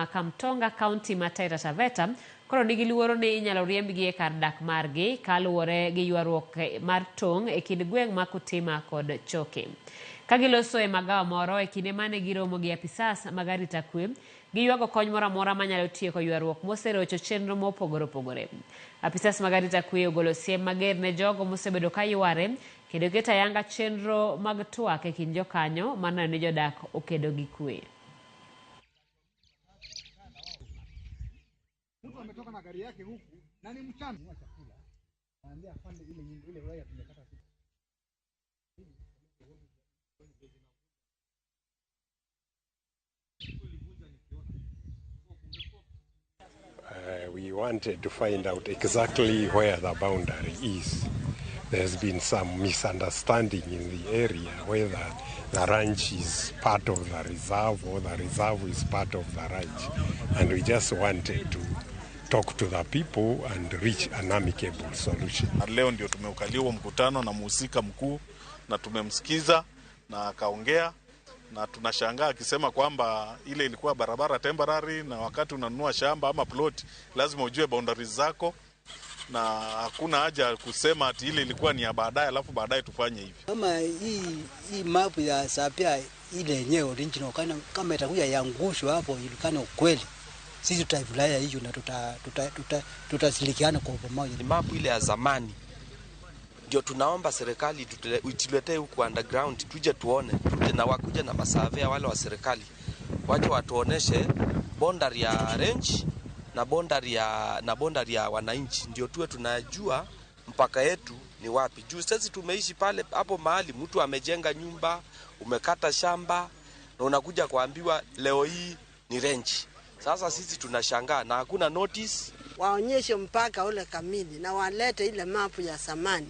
Ma Kamtonga, kaunti ma Taita Taveta, koro nigi luoro ni inyalo riembgi e kar dak margi kaluwore gi ywaruok mar tong' e kind gweng' ma Kutima kod Choke. Ka giloso e magawa moro e kinde mane giromo gi apisas mag arita kwe, giywago kony moro amora manyalo tieko ywaruok moserocho chenro mopogore opogore. Apisas mag arita kwe ogolo siem mager ne jogo mosebedo ka yware kendo keto ayanga chenro mag twak e kind jokanyo mar neno ni jodak okedo gi kwe. Mtu ametoka na gari yake huku na ni mchana. Chakula. Anaambia afande ile nyumba ile waya tumekata siku. We wanted to find out exactly where the boundary is. There's been some misunderstanding in the area whether the ranch is part of the reserve or the reserve is part of the ranch. And we just wanted to talk to the people and reach an amicable solution. Na leo ndio tumeukalia huo mkutano na mhusika mkuu na tumemsikiza na akaongea, na tunashangaa akisema kwamba ile ilikuwa barabara temporary, na wakati unanunua shamba ama plot lazima ujue boundaries zako, na hakuna haja kusema ati ile ilikuwa ni ya baadaye alafu baadaye tufanye hivi. Kama hii map ya Sapia ile yenyewe original kama itakuja yangushwa hapo ilikane ukweli, sisi tutaifurahia hiyo na tutashirikiana kwa pamoja. Ni map ile ya zamani ndio tunaomba serikali ituletee huku underground tuje tuone, tuje na wakuja na masurveyor wale wa serikali waje watuoneshe boundary ya range na boundary ya wananchi, ndio tuwe tunajua mpaka yetu ni wapi. Juu sasa tumeishi pale hapo mahali mtu amejenga nyumba, umekata shamba na unakuja kuambiwa leo hii ni range. Sasa sisi tunashangaa na hakuna notice. Waonyeshe mpaka ule kamili na walete ile mapu ya zamani.